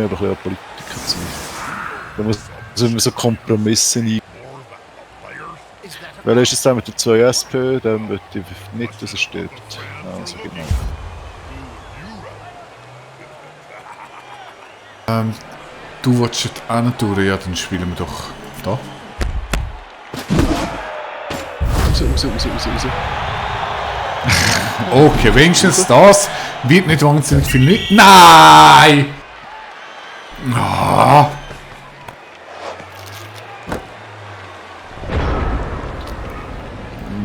mir aber ein bisschen an Politiker zu. Da muss immer so Kompromisse ein. Weil ist es dann mit den 2 SP, dann wird ich nicht, dass er stirbt. Also genau. Du willst jetzt auch nicht durch, ja, dann spielen wir doch da. Raus. Okay, wenigstens das wird nicht wahnsinnig viel nicht. Nein! Ah.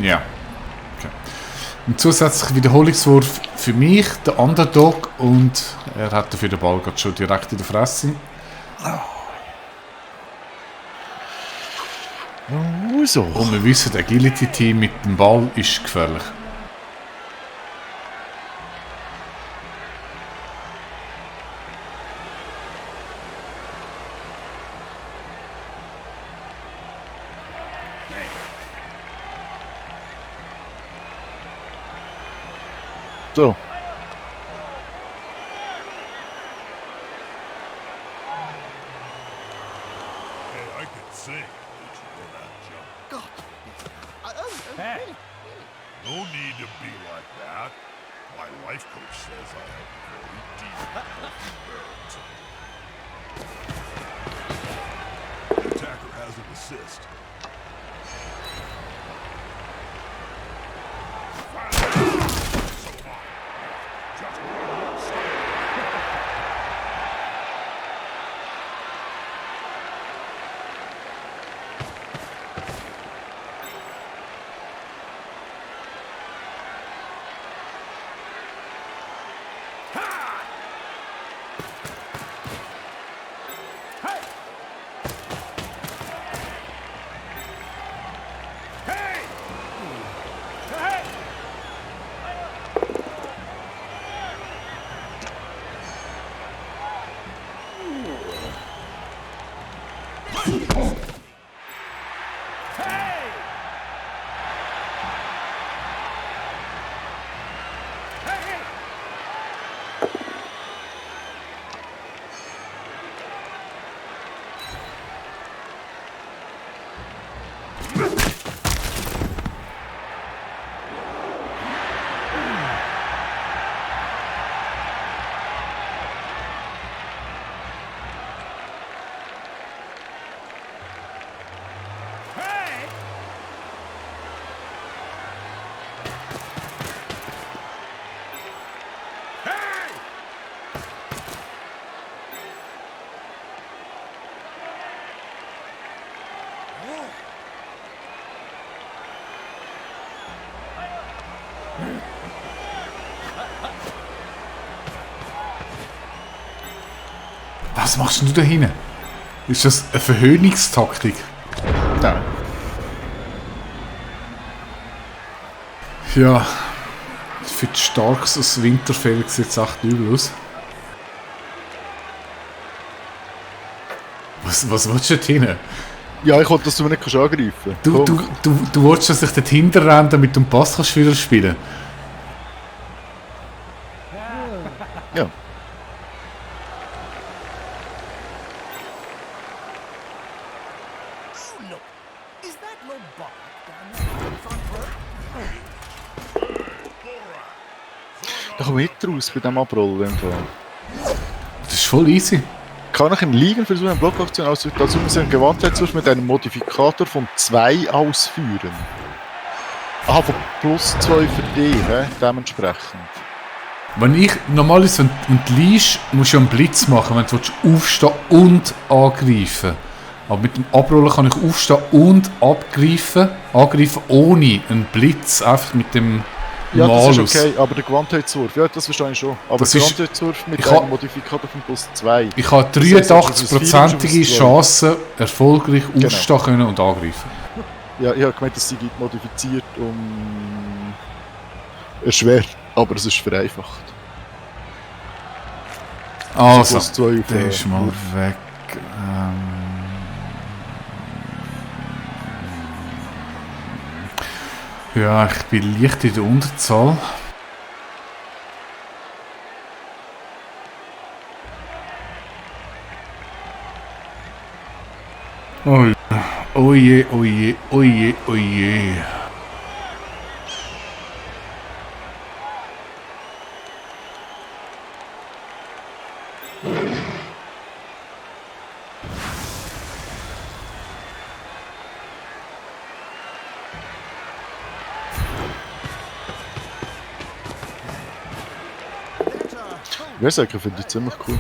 Ja. Okay. Ein zusätzlicher Wiederholungswurf für mich, der Underdog, und er hat dafür den Ball gerade schon direkt in der Fresse. So. Und wir wissen, das Agility-Team mit dem Ball ist gefährlich. So. No need to be like that. My life coach says I have very deep healthy birds. Attacker has an assist. Was machst du da hinten? Ist das eine Verhöhnungstaktik? Nein. Ja, für die Starks aus Winterfell sieht es echt übel aus. Was willst du da hinten? Ja, ich wollte, dass du mich nicht angreifen kannst. Du willst, dass ich dort hinterrenne, damit du den Pass kannst wieder spielen? Ja. Da komme ich nicht raus bei diesem Abrollen. Das ist voll easy. Kann ich im Liegen versuchen, eine Blockaktion auszuführen, dazu muss ich einen Gewandheitswurf mit einem Modifikator von 2 ausführen. Aha, von +2 für dich, dementsprechend. Normalerweise, wenn du liest, musst du einen Blitz machen, wenn du aufstehen und angreifen. Aber mit dem Abrollen kann ich aufstehen und angreifen ohne einen Blitz, einfach mit dem Ja, Malus. das ist okay, aber der Gewandheitswurf, ja, das verstehe ich schon. Aber das der ist, Gewandheitswurf mit einem Modifikator von +2. Ich habe Das heisst, 83%ige Chance, erfolgreich aufstehen können und angreifen. Ja, ich habe gemeint, das sei modifiziert erschwert, aber es ist vereinfacht. Also, +2 auf der ist mal weg. Ja, ich bin leicht in der Unterzahl. Oh, oh je, oh je, oh je, oh je. Berserker finde ich ziemlich cool.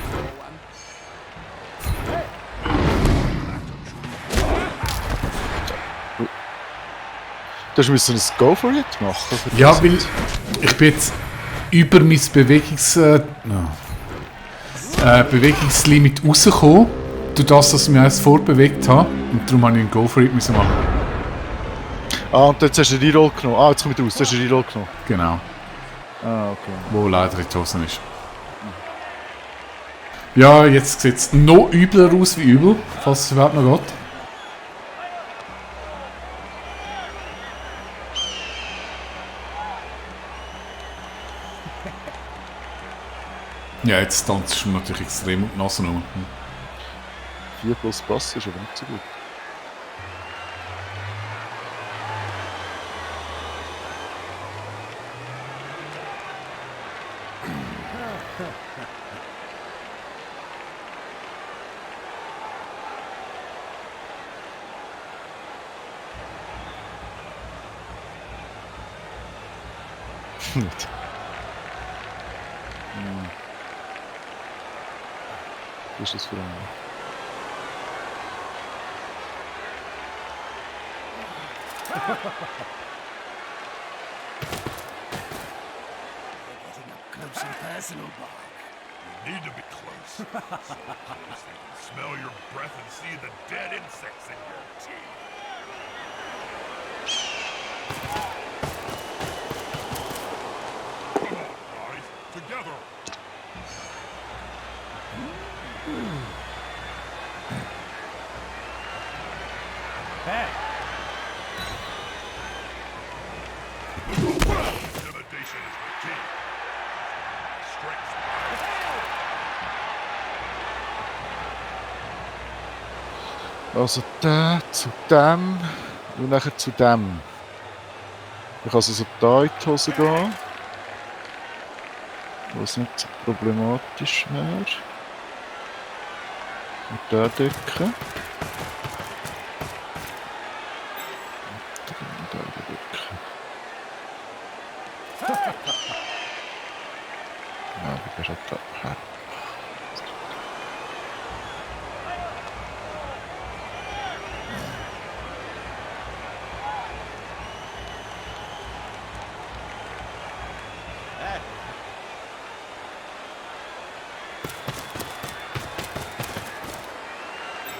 Du musst ein Go for it machen. für Ja, das weil jetzt. ich bin jetzt über mein Bewegungslimit rausgekommen, durch das, dass ich mich erst vorbewegt habe. Und darum habe ich einen Go for it müssen machen. Ah, und jetzt hast du einen Reroll genommen. Ah, jetzt komme ich raus. Du hast einen Reroll genommen. Genau. Ah, okay. Wo leider in die Hose ist. Ja, jetzt sieht es noch übler aus wie übel, falls es überhaupt noch geht. Ja, jetzt tanzt du natürlich extrem auf die Nase rum. 4 plus Pass ist aber nicht so gut. Nicht. Was ist das für ein... Close and personal, Bob. You need to be close. So close they can smell your breath and see the dead insects in your teeth. Come on, guys. Together. Intimidation is the key. Strength. Also der zu dem und nachher zu dem. Ich kann also da in die Hose gehen. Was nicht so problematisch wäre. Mit der Decke. Und dann mit der Decke. Ja, wie gesagt, da.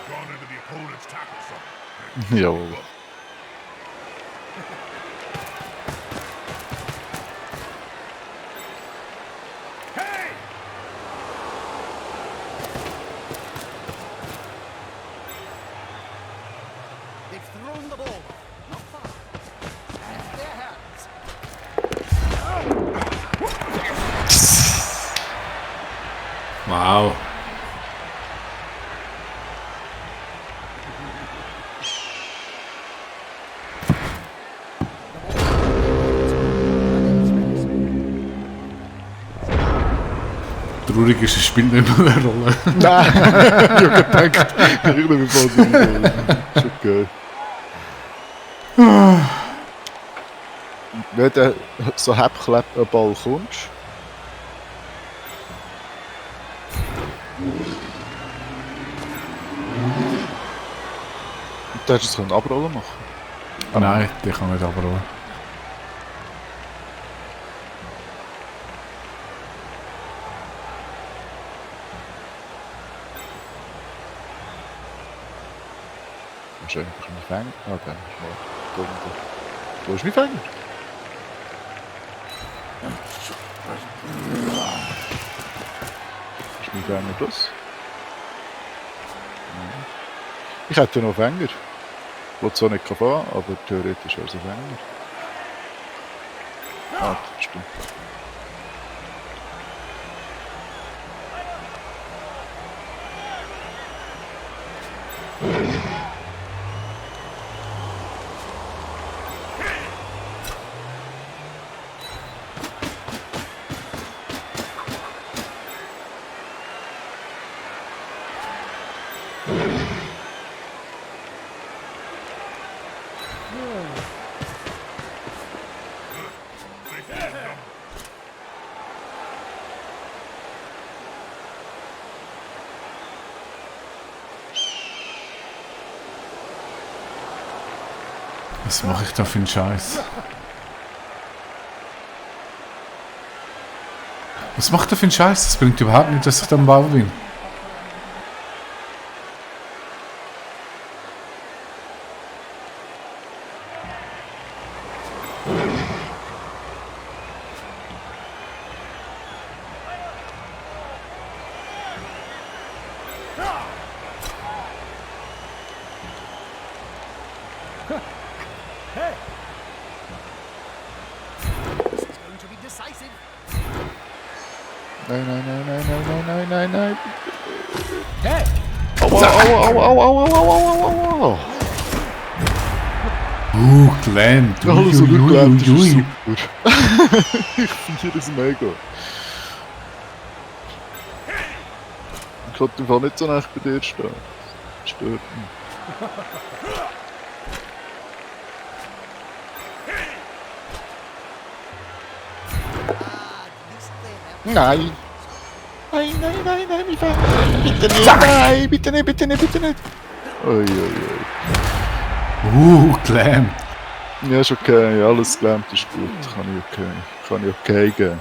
Gone into the opponent's tackle zone. Jawohl. Hey! They've thrown the ball. Not far. And their hands. Wow. Traurig ist, es spielt nicht mehr eine Rolle. Nein, ich habe gedacht, ich bin voll drin. Schon geil. Wenn du so Hebklapp einen Ball kommst, und dann hättest du es abrollen machen. Nein, die kann nicht abrollen. Wahrscheinlich mein Fänger. Ah, der ist mal. Wo ist mein Fänger? Ist mein Fänger das? Nein. Ich hätte noch einen Fänger. Ich zwar nicht fahren, aber theoretisch wäre es ein Fänger. Ah, das stimmt. Was mache ich da für einen Scheiß? Was macht er für einen Scheiß? Das bringt überhaupt nicht, dass ich da am Ball bin. This is going to be decisive. Nein, nein, nein, nein, nein, nein, nein, nein, nein. Hey! Aua, aua, aua, aua, aua, aua, aua, aua. Gelähmt. Alles so durchgelebt, das ist Ui. super. Ich feiere es mega. Ich kann im Fall nicht so nah bei dir stehen. Das stört mich. At least they have Nein! Nein, nein, nein, nein, mich fängt. Bitte nicht, nein, bitte nicht, bitte nicht, bitte nicht. Ui, ui, ui. Gelähmt. Ja, ist okay, alles gelähmt ist gut. Kann ich okay geben.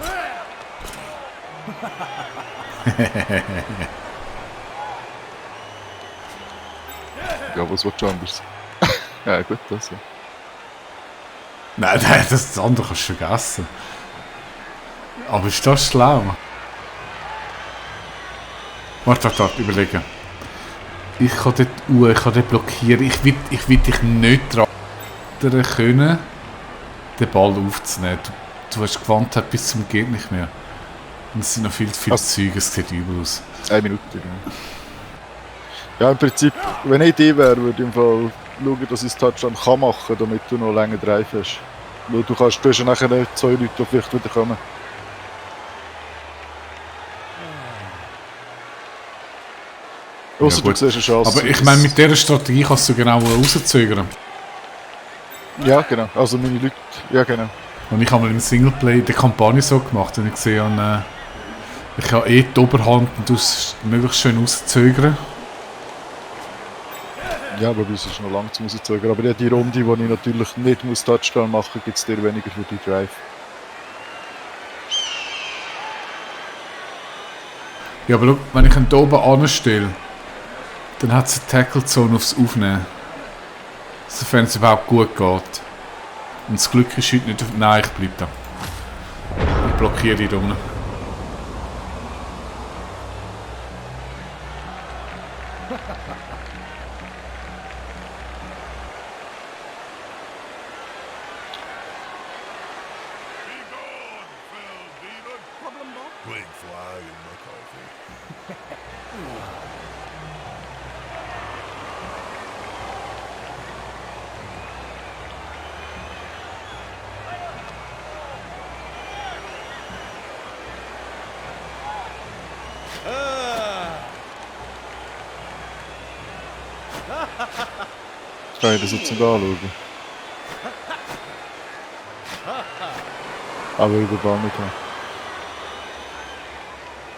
Ja, was willst du anders? Ja, gut, das ja. Nein, das andere kannst du vergessen. Aber ist das schlau? Warte, überlegen. Ich kann dort blockieren. Ich will dich nicht dran können, den Ball aufzunehmen. Du hast gewandt bis zum geht nicht mehr. Und es sind noch viel zu viele Züge, es sieht übel aus. 1 Minute, ja. Ja, im Prinzip, wenn ich die wäre, würde ich im Fall schauen, dass ich das Touchdown kann machen, damit du noch länger Drive hast. Weil du hast ja nachher nicht 2 Leute, die vielleicht wieder kommen. Ausser gut. du siehst eine Chance. Aber ich meine, mit dieser Strategie kannst du genau rauszögern. Ja, genau. Also meine Leute, ja genau. Und ich habe mal im Singleplay die Kampagne so gemacht und ich sehe an, ich habe die Oberhand und das möglichst schön rauszögern. Ja, aber es ist noch lang zu rauszögern. Aber ja, die Runde, wo ich natürlich nicht muss Touchdown machen muss, gibt es dir weniger für die Drive. Ja, aber schau, wenn ich ihn hier oben anstelle, dann hat es eine Tackle-Zone aufs Aufnehmen. Sofern es überhaupt gut geht. Und das Glück ist heute nicht... Nein, ich bleibe da. Ich blockiere die da unten. Be gone, fell demon! problem, Bob. Big fly in my coffee. Kann ich das jetzt nicht anschauen? Aber über Ball nicht haben.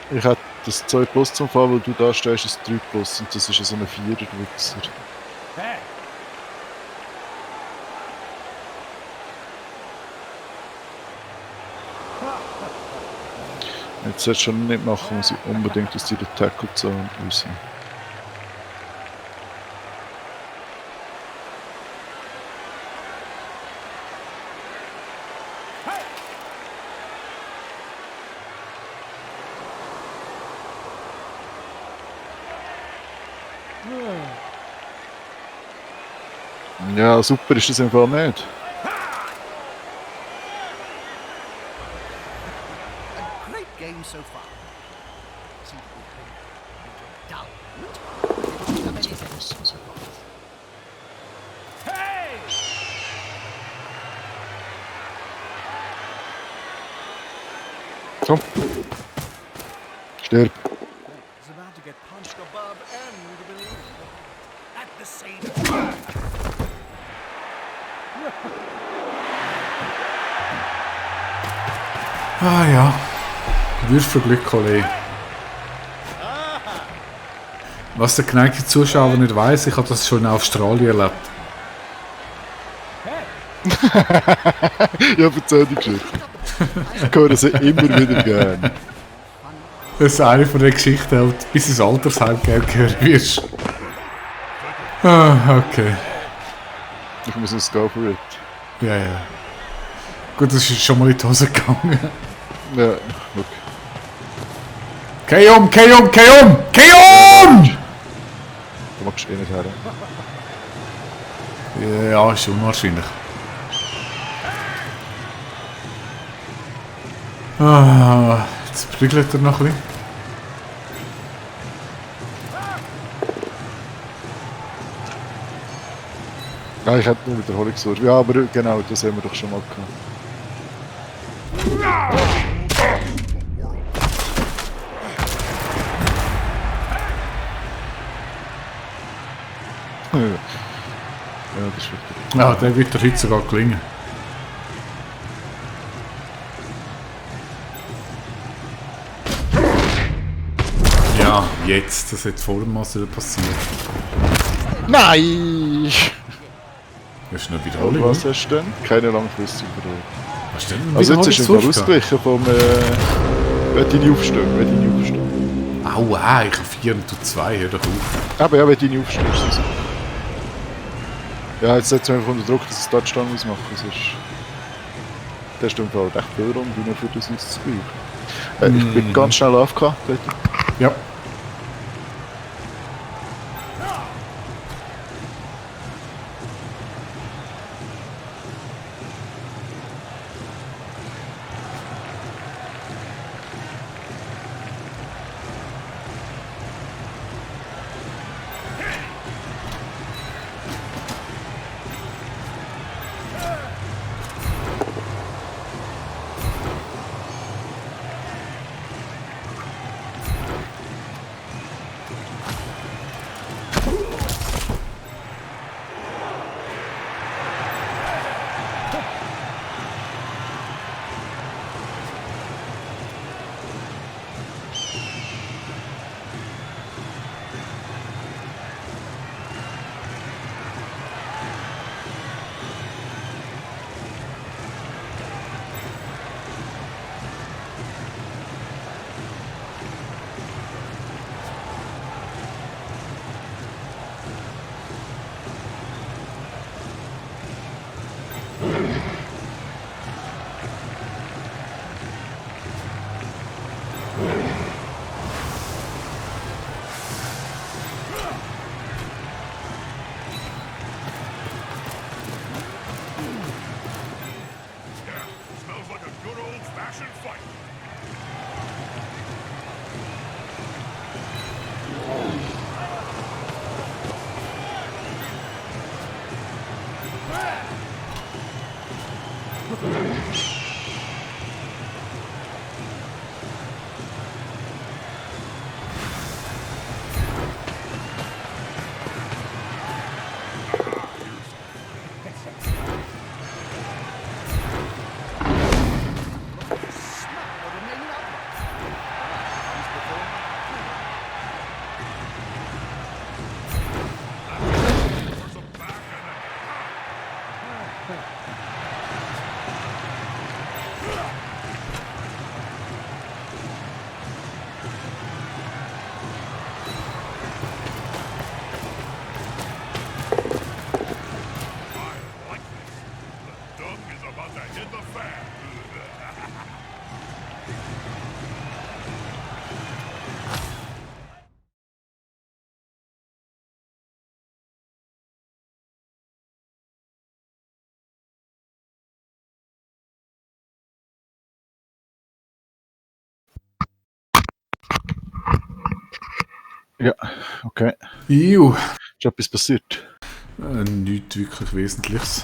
Ich hätte das 2 Plus zum Fall, weil du da stehst, ist 3 Plus und das ist so ein 4er-Wichser. Hey! Jetzt solltest du schon nicht machen, muss ich unbedingt aus dieser Tackle-Zone raus. Ja, super ist das im Fall nicht. A great game so far. Seem to be heading into a dull. How many seconds? Hey! Komm. Stirb. It's about to get punched above and beneath. At the same time. Ah ja. Würfelglück, Kollege. Was der geneigte Zuschauer nicht weiss, ich habe das schon in Australien erlebt. Ja, erzähl die Geschichte. Ich höre sie immer wieder gerne. Das ist eine von den Geschichten, die du bis ins Altersheim hören wirst. Ah, okay. Ich muss ins Go for it. Ja, ja. Gut, das ist schon mal in die Hose gegangen. Ja, look. Geh um, geh um, geh um! Geh um! Du magst eh nicht her. Ja, ist unwahrscheinlich. Ah, jetzt prügelt er noch ein bisschen. Ja, ich hätte nur Wiederholung gesucht. Ja, aber genau, das haben wir doch schon mal gehabt. Ja, das ist wirklich. Ja, der wird dir heute sogar gelingen. Ja, jetzt. Das hätte vorher mal passieren. Nein! Das ist eine Und Wiederholung. was hast du denn? Keine langfristige Wiederholung. Was ist denn Also jetzt ist er Wiederholung? ausgewichen vom... wenn deine aufstehen, wenn deine aufstehen. Aua, ich habe 4 und du 2, hör doch auf. Aber ja, wenn deine aufstehst. Also. Ja, jetzt setzt du einfach unter Druck, dass es Touchdown ausmachen. Sonst... Der ist im Fall recht viel rum, nur für das auszugleichen. Ich bin ganz schnell AFK, dort. Ja. Smells like a good old-fashioned fight. Smack the remaining upright. He's performed There's a back and I like this. The dung is about to hit the fan. Ja, okay. Iu. Ist etwas passiert? Nichts wirklich Wesentliches.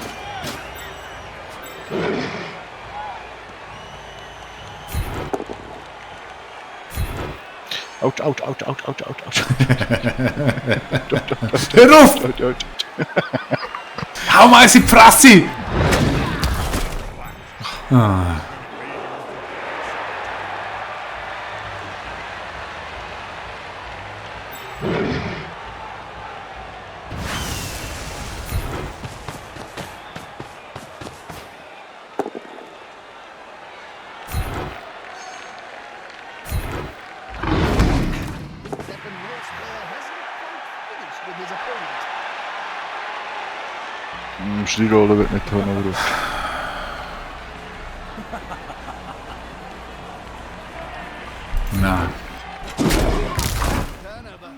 Autsch, Autsch, Autsch, Autsch, Autsch, Autsch, Autsch. Hör auf! Autsch, Autsch. Hau mal in die Fresse! Ah. That the Norse player hasn't quite finished with his opponent. Schreirollen wird nicht Turnover. Nein. Turnover.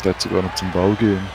Der hat sogar noch zum Ball gehen.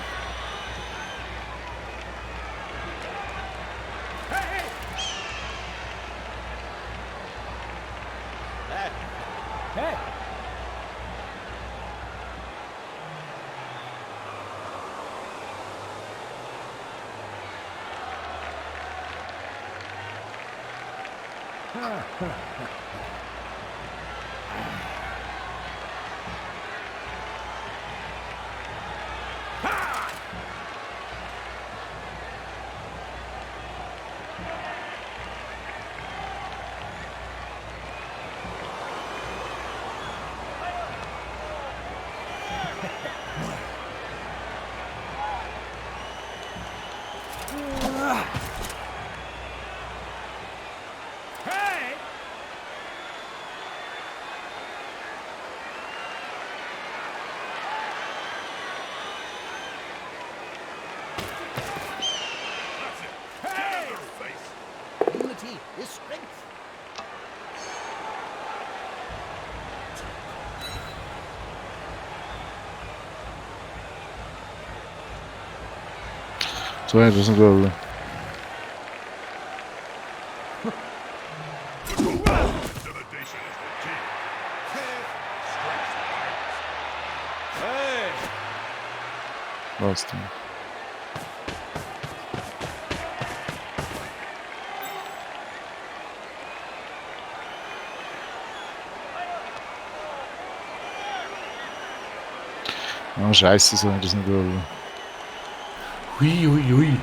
Unity is strength. So hätte ich es nicht wollen. Intimidation is the key. Was denn? Ah, scheiße, so hätte ich es nicht wollen. Hui, hui, hui.